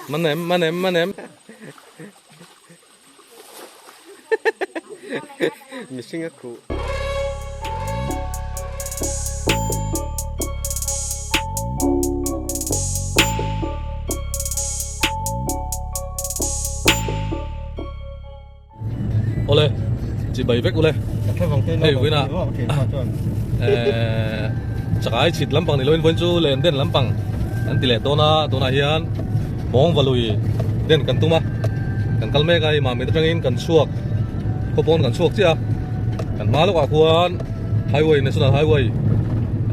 Man em man em man em. Mihring a khuh. Awle chibai vek ule hei vawiinah eh chakai chhit lampang ni loin vawiin chu len den lampang an ti leh dawn a tunah hian mawng valui den kan tum a kan kal mek a hei mamit atangin kan chhuak khawpawn kan chhuak chiah a kan hma lawkah khuan highway national highway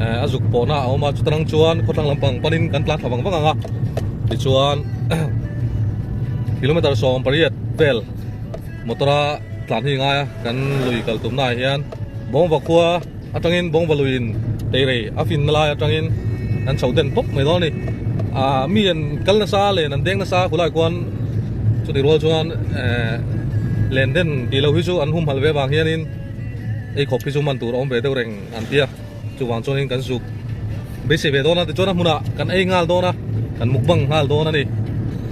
eh a zuk pawhna a awm a chuta chuan khawthlang lampang panin kan tlan thla vang vang ang a tichuan kilometer 18 vel motor a tlan hi ngai a kan lui kal tumna ah hian bawngva khua atangin bawngva luiin teirei a finna lai atangin an chho den pawp mai dawn a ni ah mi an kal nasa len an deng nasa khulai khuan chutih rual chuan eh len den tih loh hi chu an humhalh ve avang hianin ei khawp hi chu man tur a awm ve deuh reng an tia chuvang chuanin kan zuk beisei ve dawn a tichuan a hmunah kan ei nghal dawn a kan mukbang nghal dawn a ni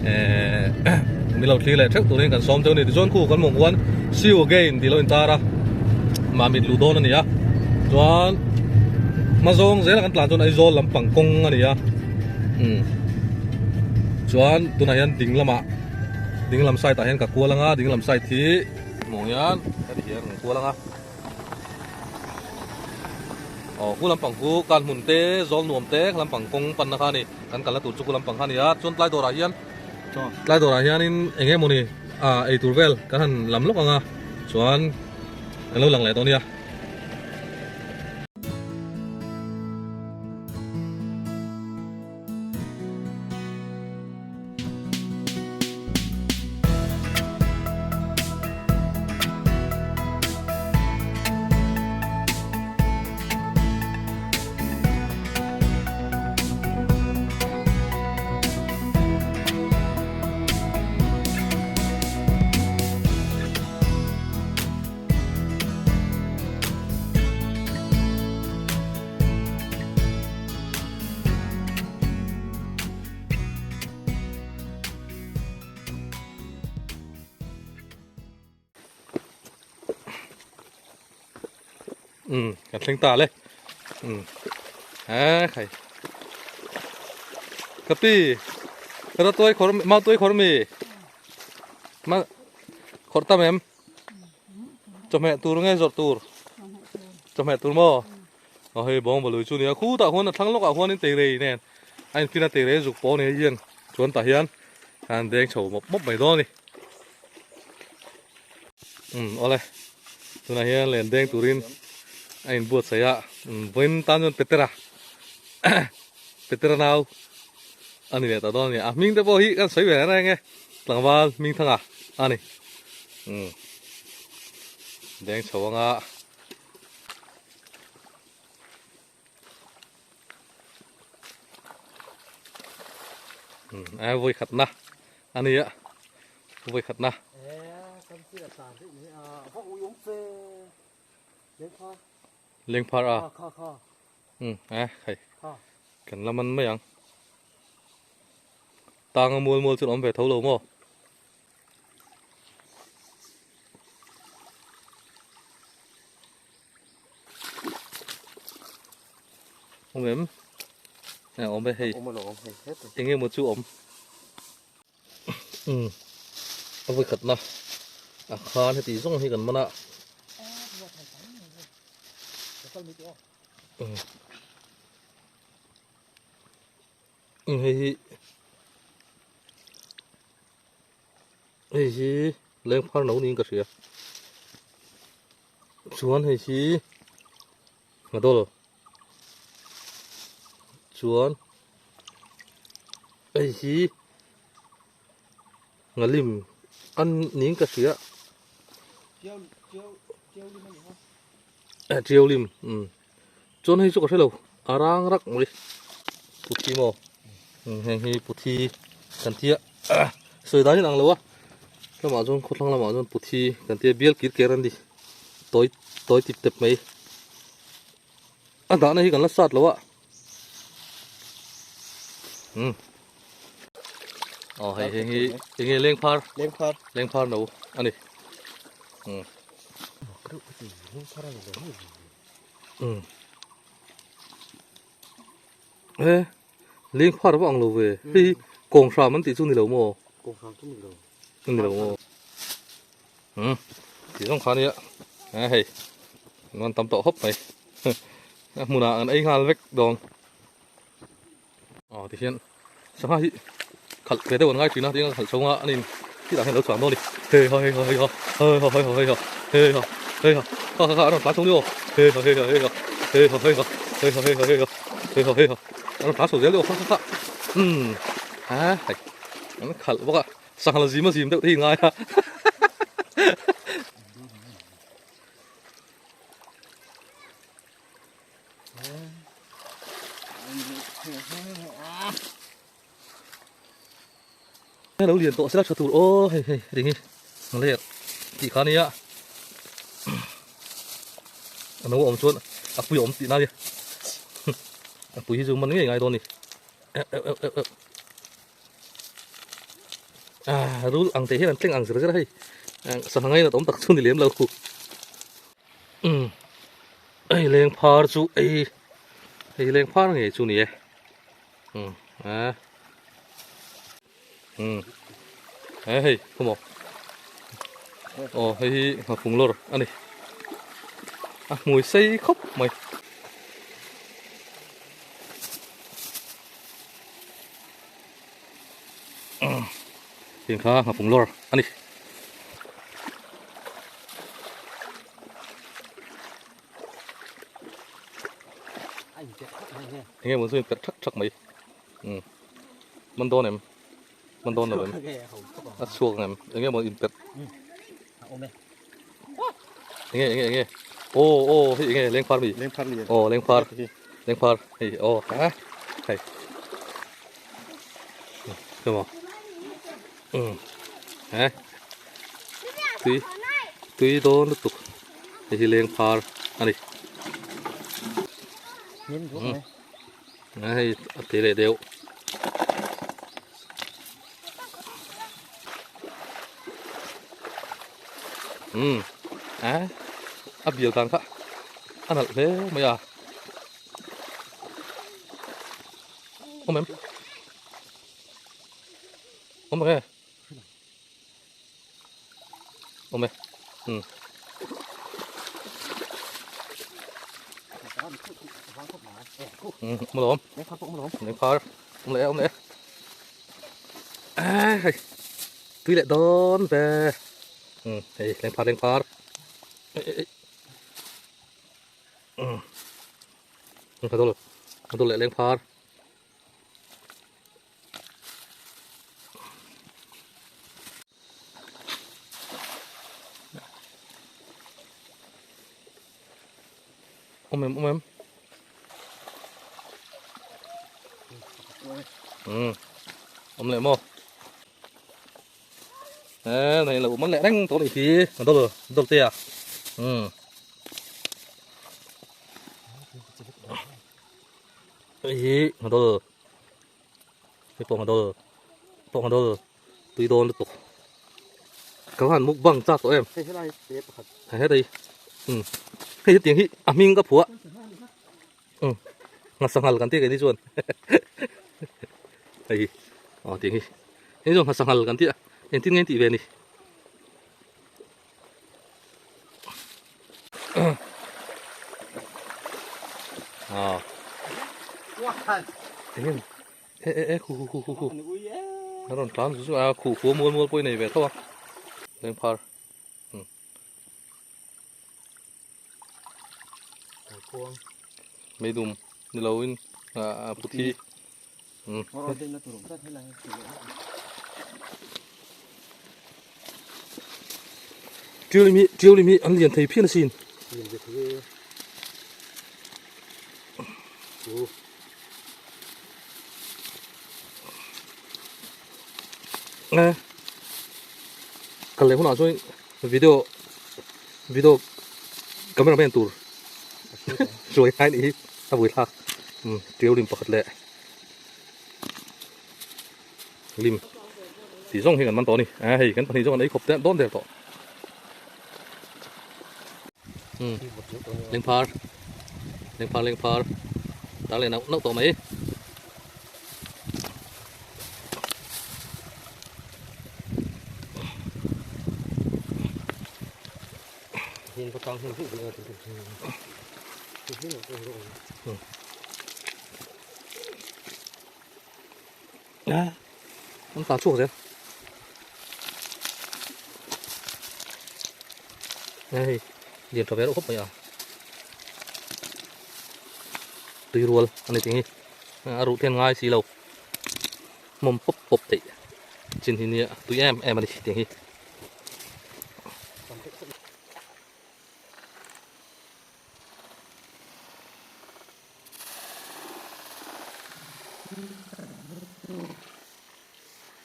eh mi lo thlir leh theuh turin kan sawm cheu a ni tichuan khu kan hmuh khuan see you again tih lo intar a mamit luh dawn a ni a chuan hma zawng zela kan tlan chuan Aizawl lampang kawng a ni a umm chuan tunah hian ding lamah ding lam side ah hian ka kual anga ding lam side hi hmuh hian heti hian kan kual anga. Aw khu lampang khu kan hmun te zawl nuam te lampang kawng panna kha a ni kan kalna tur chu khu lampang kha a ni a chuan tlai dawrah hian tlai dawrah hianin eng emaw ni ah ei tur vel kan han lam lawk ang a chuan kan lo lang leh dawn nia. Um kan thleng ta le um a khai ka pi ka tuai khawr mau tuai khawr mi ma khawr tam em chawhmeh tur nge zawrh tur chawhmeh tur maw a hei bawng balui chu nia khutah khuan a thlang lawkah khuanin teirei nen a infin a teirei zuk pawh a ni hei hian chuan tah hian an deng chho mawp mawp mai dawn a ni um awle tunah hian len deng turin a inbuatsaih a um vawiin tan chuan petera petera nau a ni leh ta dawn a ni a hming te pawh hi kan sawi ve reng e tlangval hming thanga a ni um deng chho anga. A vawi khat na a ni a vawi khat na lengphar a a khai kan la man mai ang tang a mual mual chu an awm ve tho lo maw. Awm em? Nè awm e hei. Awm alawm hei hetah. Eng emaw chu awm. Um. A vawi khatna a khan heti zawng hi kan man a. Um. Um hei hi hei hi lengphar no niin ka hria chuan hei hi ngadawl chuan hei hi ngalim an niin ka hria tiau lim um Chuan hei chu ka hrelo a rang rak mai puthi maw heng hi puthi kan tia sawi dan in ang lo a lamah chuan khawthlang lamah chuan puthi kan tia bial kir ker an ni tawi tawi tip tep mai a dahna hi kan la sat lo a um. Aw hei heng hi eng nge lengphar Lengphar lengphar no a ni. Umm. Umm. E lengphar va ang lo ve. Hei kawng hram an tih chu ni lo maw? Kawng hram chu ni lo. Ni lo maw? Umm. Ti zawng kha nia. A hei. An tam tawh khawp mai. A hmunah an ei nghal vek dawn. Aw tihian sangha hi khalh ve deuh an ngai thin a tin a khalh chhunga an in tih ah hian a lo chhuah dawn a ni hei ha hei ha hei ha hei ha hei ha hei ha hei ha hei ha kha kha kha an rawn tlan chho ni aw hei ha hei ha hei ha hei ha hei ha hei ha hei ha hei ha hei ha hei ha an rawn tlan chho zel ni aw kha kha kha umm ha hei an khalh bawk a sangha la zim a zim deuh te hi ngai a. Lo lian tawh sela tha tur aw hei hei heti hi ang leh tih kha nia a no awm chuan a pui a awm tihna nia a pui hi chu man ngei ngai dawn a ni euh euh euh euh ah rul ang te hian an tleng ang zir zir a hei sangha ngainat awm tak chu ni lem lo. Umm hei leng phar chu ei hei leng phar ngei chu ni e umm a umm he hei khawmaw aw hei hi nghafung lawr a ni a hmui sei khawp mai. Heng kha nghafung lawr a ni. Enge maw chu in perh thak thak mai. Umm man dawn em? Man dawn lo em? A chhuak ang em? Enge maw in perh. Enge enge enge. Aw aw hei enge lengphar mi. Lengphar mi. Aw lengphar. Lengphar hei aw ha hei. Come on. Um. Ha. Tui tui dawn lutuk. Hei hi lengphar ani. Um. Hei a te leh deuh. Umm a a bial dan kha a nalh hle mai a awm em awm ang e awm e umm. Umm awm alawm lengphar awm leh e awm leh e hei tui leh dawn ve umm hei lengphar lengphar ei ei ei umm ka dawl ka dawl leh lengphar. Awm em awm em umm awm leh maw e này là món lẹ reng tố này thì đâu rồi đâu tia ừ ý đâu rồi cái bông đâu bông đâu tùy đôn được các bạn múc bằng chắc tụi em hết đi ừ hết tiếng hít à mình có phúa ừ ngặt sang hal kan tia cái đi chuồn đây ờ tiếng hít thế rồi ngặt sang hal kan tia em tin nghe tị về đi ờ ê ê ê khu khu khu khu khu nó còn trán xuống à khu khu mua mua bôi này về thôi lên phar mấy đùm lâu in à puthi triêu mi triêu mi ăn liền thầy phiên xin nè cần lấy hôm nào cho video video cameraman tur rồi hai đi ta vừa thak triêu lim pakhat leh lim Ti zawng hi kan man tawh a ni. A hei kan pahnih zawng an ei khawp te dawn der tawh. Umm lengphar lengphar lengphar tar leh nauh nauh tawh mai. An tlan chhuak zel. Hei lian tha ve reuh khawp mai a. Tui rual a ni tih hi a ruh ten ngai si lo. Hmawm pawp pawp theih chin hi nia tui em em a ni tih hi.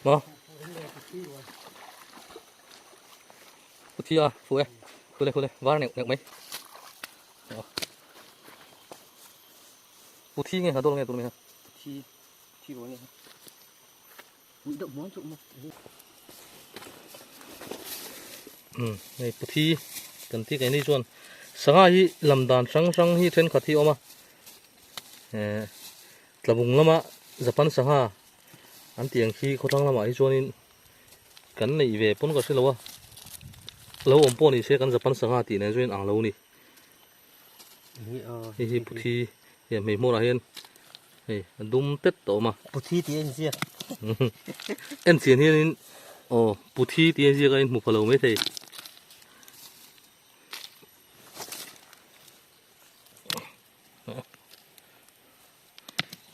Maw? Pu thi a, fu e. Khule khule, var neuh neuh mai. Pu thi nge ha dol nge tur mai ha. Thi, thi rual nge ha. Ui deuh muang chu maw. Um, hei pu thi kan ti keini chuan sangha hi lam dan hrang hrang hi thenkhat hi a awm a. Eh, tlabung lama Japan sangha an tih ang khi khawthlang lamah hi chuanin kan neih ve pawn ka hre lo a. Lo awm pawh ni se kan Japan sangha tih nen chuan ang lo ni. Hei hi puthi hei hmei hmawrah hian hei a dum tet tawh awm a. Puthi tih a inziak. En chian hianin aw puthi tih a inziak a inhmu pha lo maithei.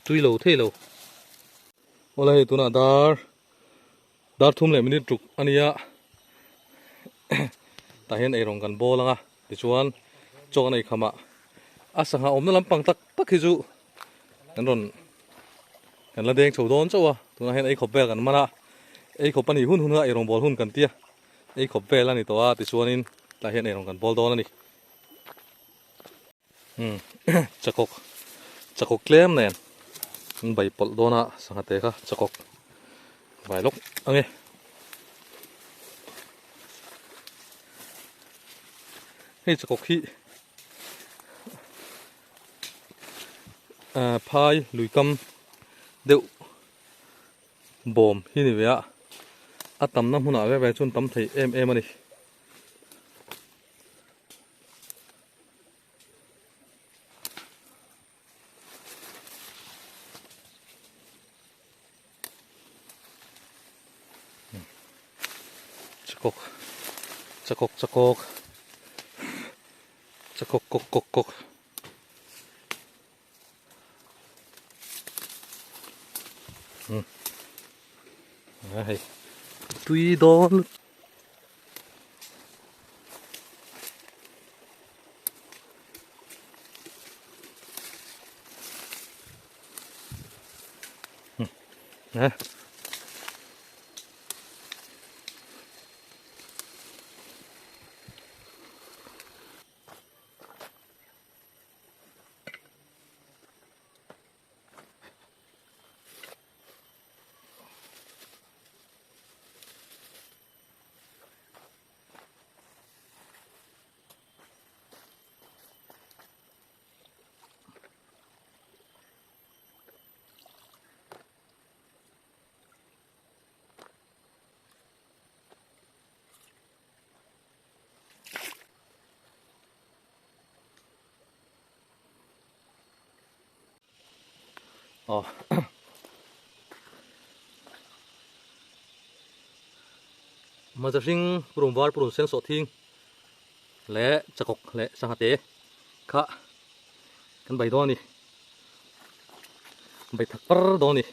Tui lo thei lo. Awle hei tunah dar dar thum leh minute ruk a nia tah hian eirawng kan bawl ang a tichuan chaw kan ei kham ah a sangha awmna lampang tak tak hi chu kan rawn kan la deng chho dawn chauh a tunah hian ei khawp vel kan man a ei khawp a nih hun hun a eirawng bawl hun kan tia ei khawp vel a ni tawh a tichuanin tah hian eirawng kan bawl dawn a ni. Umm chakawk chakawk tlem nen an bai pawlh dawn a sangha te kha chakawk vai lawk ang e. Hei chakawk hi ah phai lui kam deuh bawm hi ni ve a a tamna hmunah ve ve chuan tam thei em em a ni. Chakawk chakawk chakawk chakawk kawk kawk kawk hei tui dawn Nè. Aw Hmasa hring purun var purun sen sawh thing leh chakawk leh sangha te kha kan bai dawn a ni bai thak par dawn a ni.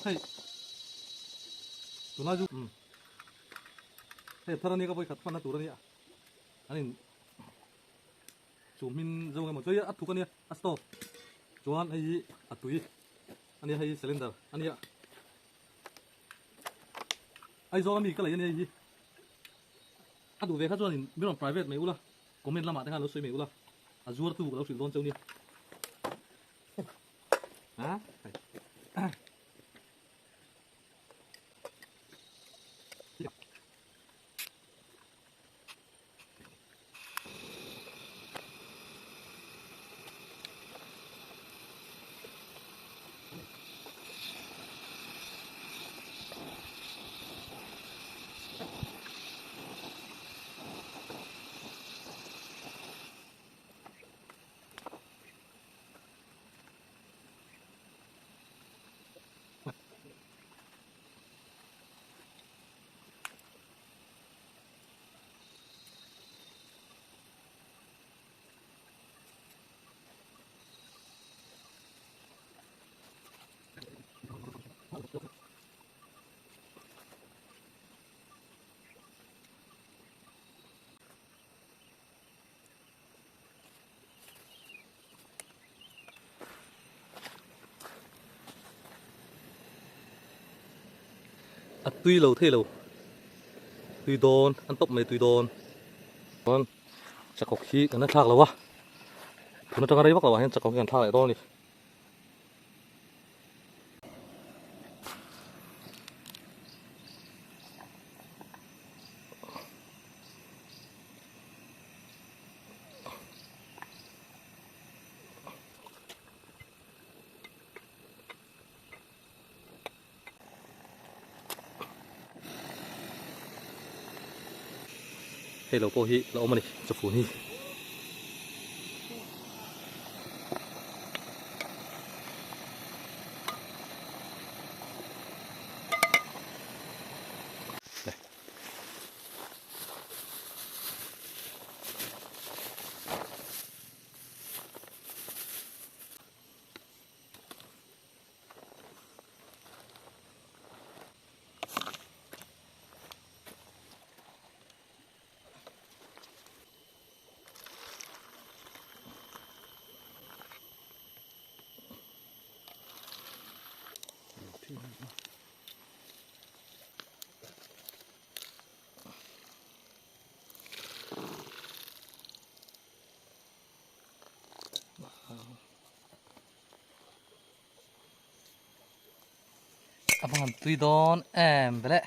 Hei tunlai chu hei thar ania ka vawikhat hmanna tur ania an in chu hmin zo emaw chu a thuk ania a stove chuan hei hi a tui ania hei hi cylinder ania Aizawl ami ka lei ania hei hi a duh ve kha chuan in mi rawn private mai ula comment lamah te khan lo sawi mai ula a zuar tu ka lo hrilh dawn cheu nia. A tui lo thei lo tui dawn an tawp mai tui dawn chuan chakawk hi kan la thlak lo a tun atanga rei vak lo ah hian chakawk hi kan thlak leh dawn a ni. Hei lo pawh hi la awm a ni chawfun hi. A va han tui dawn em vele.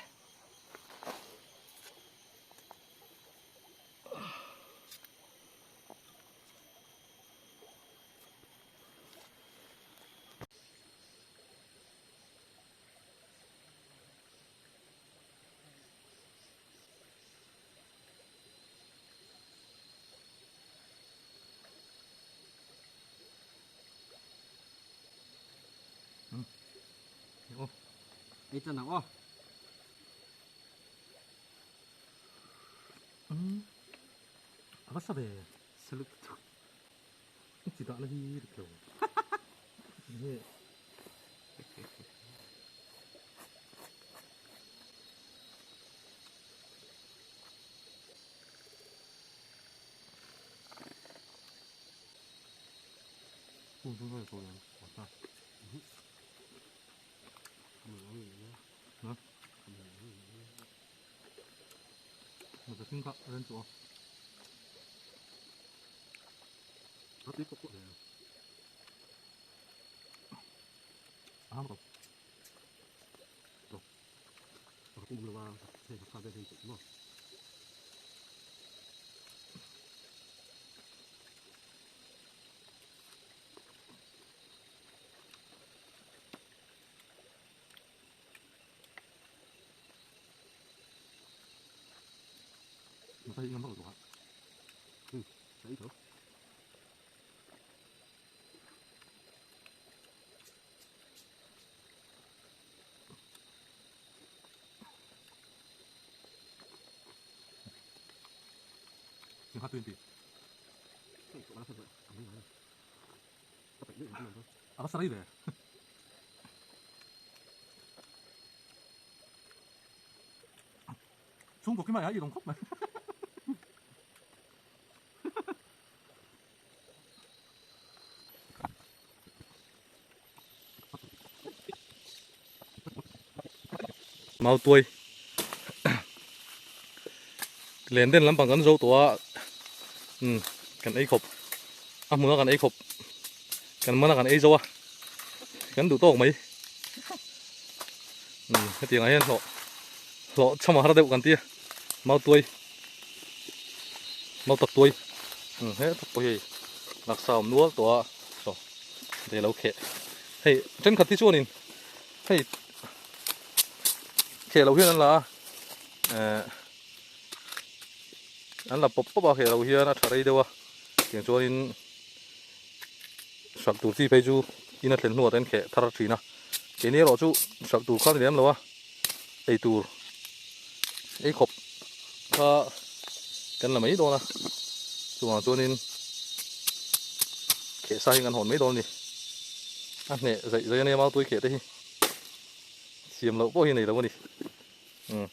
Ei chan ang aw. A va sa ve. Salute tuk. Chi dah na hi rik lo. Nge. Chung ko kimai a i dong khawp mai. Mau tuai len den lampang kan zo tawh a umm kan ei khawp a hmun a kan ei khawp kan man a kan ei zo a. kan duh tawk mai. Umm hetiang ah hian hlawh hlawh chham a har deuh kan tia mau tuai mau tak tuai umm he tak pawh hi hei laksa awm nual tawh a saw hei lo kheh hei thenkhat hi chuanin hei kheh loh hian an la a eh an la pawp pawp a kheh loh hian a tha rei deuh a tiang chuanin hralh tur chi phei chu in a thlen hnuah te an kheh thar thin a keini erawh chu hralh tur kha a ni lem lo a ei tur ei khawp kha kan la mai dawn a chuvang chuanin kheh sa hi kan hawn mai dawn a ni a hneh zaih zaih a nia mautui kheh te hi siam loh pawh hi nei lo a ni umm.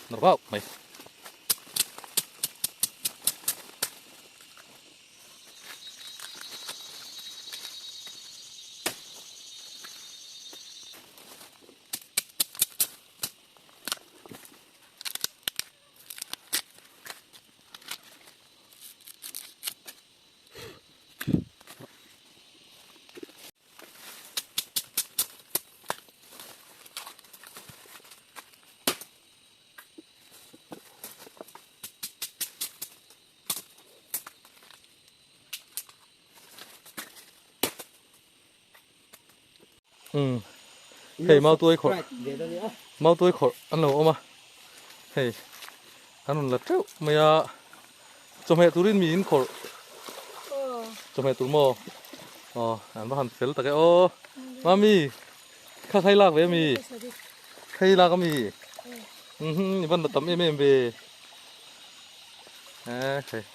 Nó vào mày. Umm hei mau tuai khawrh mau tuai khawrh an lo awm a hei an rawn la teuh mai a chawhmeh turin mi in khawrh chawhmeh tur maw aw an va han fel tak e aw mami kha khai lak ve ami khai lak ami um i van la tam em em ve eh hei.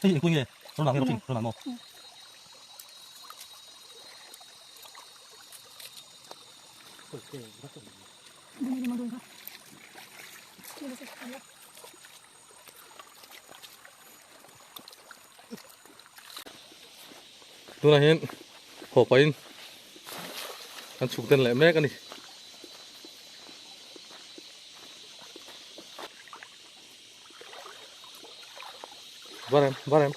Hei engpui nge rawn lang nge rawh rawn lang maw. Tunah hian haw pahin an chhuk den leh mek a ni. Var em, var em.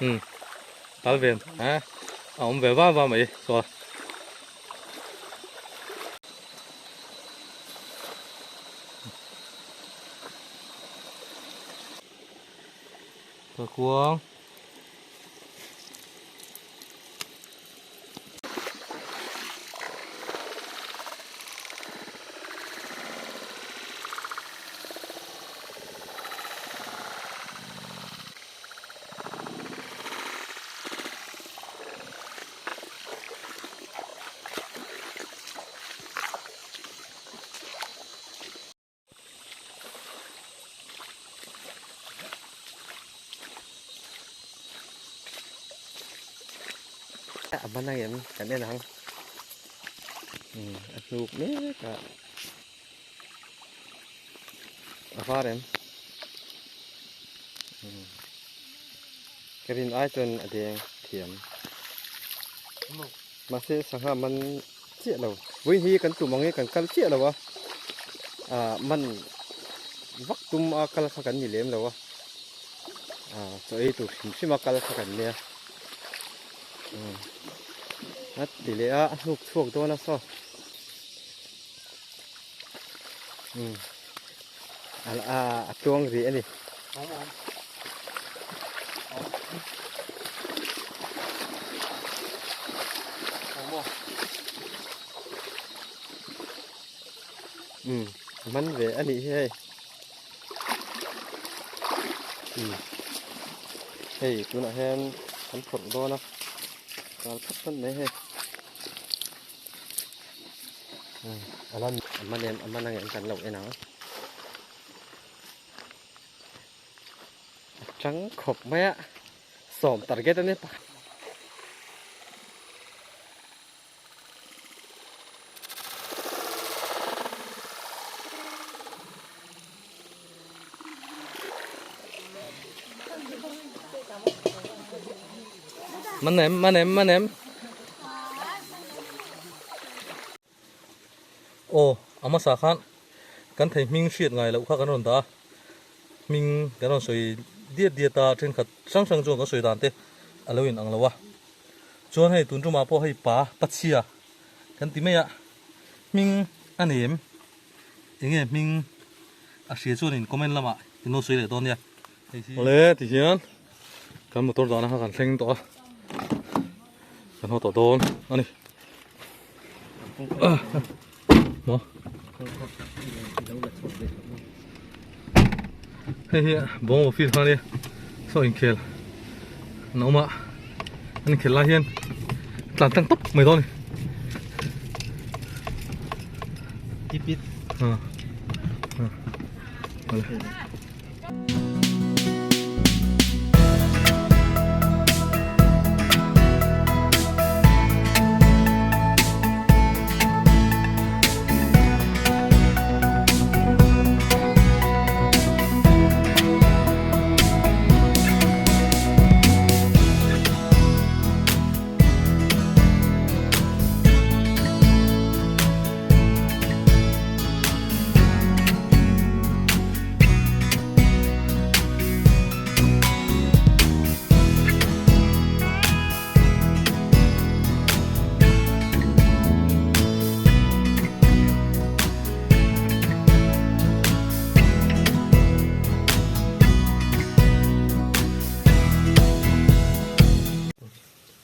Um tal ven a a awm ve va va mai saw Kakuang. A ban ang em kan en ang umm a hnuk mek a a var em umm ka rin ai chuan a deng thiam mahse sangha man chiah lo vawiin hi kan tum ang hi kan kal chiah lo a ah man vak tum a kal kha kan ni lem lo a ah chaw ei tur hrim hrim a kal kha kan nia a ti leh a a hnuk chhuak dawn a saw. Um a a tluang rih a ni. Um a man ve a nih hi hei. Um hei tunah hian kan phawrh dawn a kal phat phat mai hei. A lan a man em a man ang em kan lo en ang a tang khawp mai a sawm target a ni pakhat. Man em man em man em aw a hmasa khan kan thei hming hriat ngai loh kha kan rawn dah a hming kan rawn sawi diat diat a thenkhat hrang hrang chuan kan sawi dan te a lo in ang lo a chuan hei tun tumah pawh hei pa pachhia kan ti mai a hming a ni em. Enge hming a hria chuanin comment lamah in lo sawi leh dawn nia. Awle ti hian kan motor dahna kha kan thleng tawh a, kan haw tawh dawn a ni. Maw? Hei hi bawngbaw field kha a nia, saw inkhel an awm a, an inkhel lai hian tlan tlang tawp mai dawn a ni. Tipit. Ha. Ha.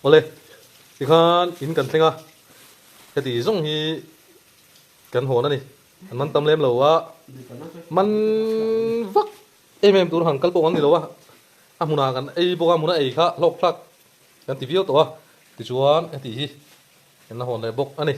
Awle, tikhan in kan thleng a, heti zawng hi kan hawn a ni. An man tam lem lo a, man vak em em tur han kal pawh an ni lo a, a hmunah kan ei bawk a, hmuna ei kha hlawk thlak kan ti viau tawh a, tichuan heti hi kan la hawn leh bawk a ni.